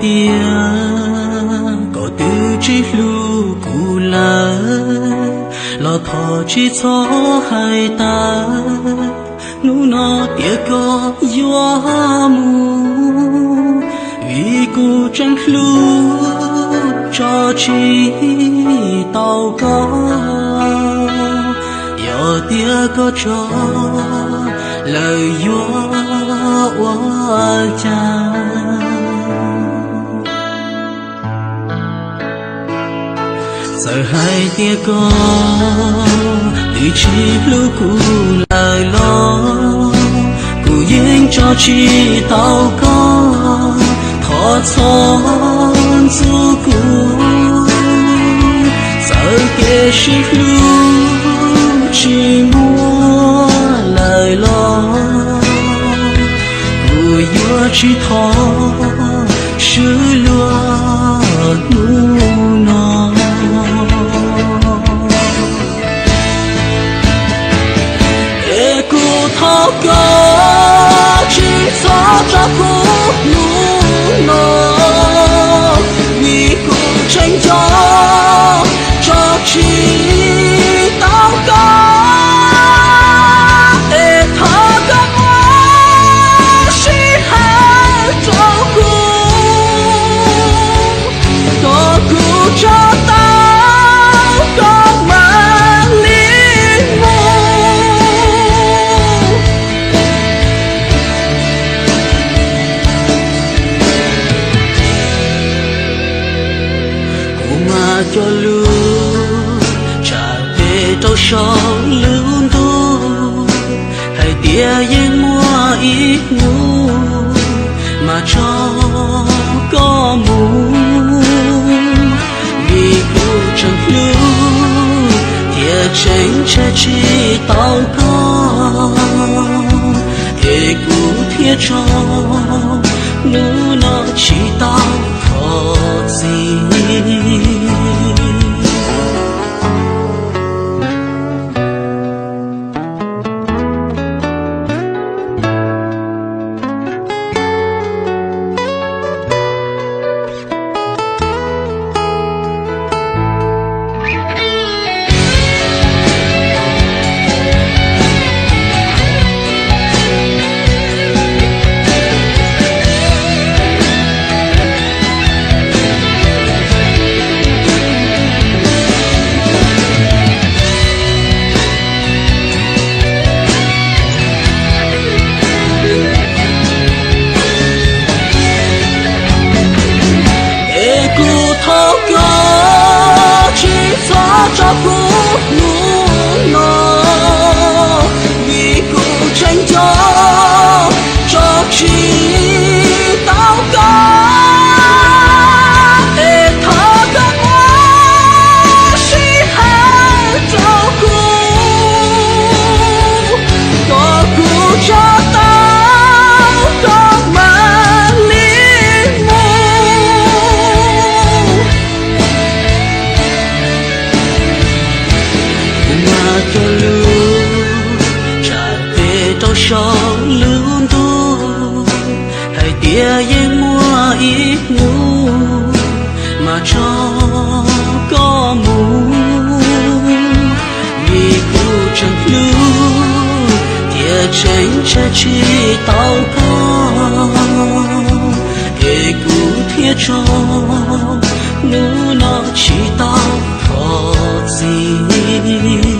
Tias koj twb tsis hlub kuv lawm, los thov tsis txhob hais tas, hnub no tias koj yuav mus, vim kuv tseem hlub tso tsis tau koj. Yog tias koj tso lawm yuav ua cas? Txawm hais tias koj twb tsis hlub kuv lawm los, kuv yeej tso tsis tau koj, thov txhob ntxub kuv. Txawm kev sib hlub tsis muaj lawm los, kuv yuav tsis thov swb luag hnub no. Es kuv thov koj tsis txhob tso kuv hnub no, vim kuv tseem nco tso tsis tau koj. Es thov koj muab sij hawm rau kuv, kom kuv tso tau koj mam li mus. Kuv mas cog lus tsa tes rau saum lub ntuj, hais tias yeej muaj ib hnub mas tso koj mus, vim kuv tseem hlub thiab tseem ntshaw tsis tau koj. Es kuv thiaj tso hnub no tsis tau thov txim. Es kuv thov koj tsis txhob tso kuv hnub no, vim kuv tseem nco tso tsis tau koj. Es thov koj muab sij hawm rau kuv, kom kuv tso tau koj mam li mus. Kuv mas cog lus tsa tes rau saum lub ntuj, hais tias yeej muaj ib hnub mas tso koj mus, vim kuv tseem hlub thiab tseem ntshaw tsis tau koj. Es kuv thiaj tso hnub no tsis tau thov txim.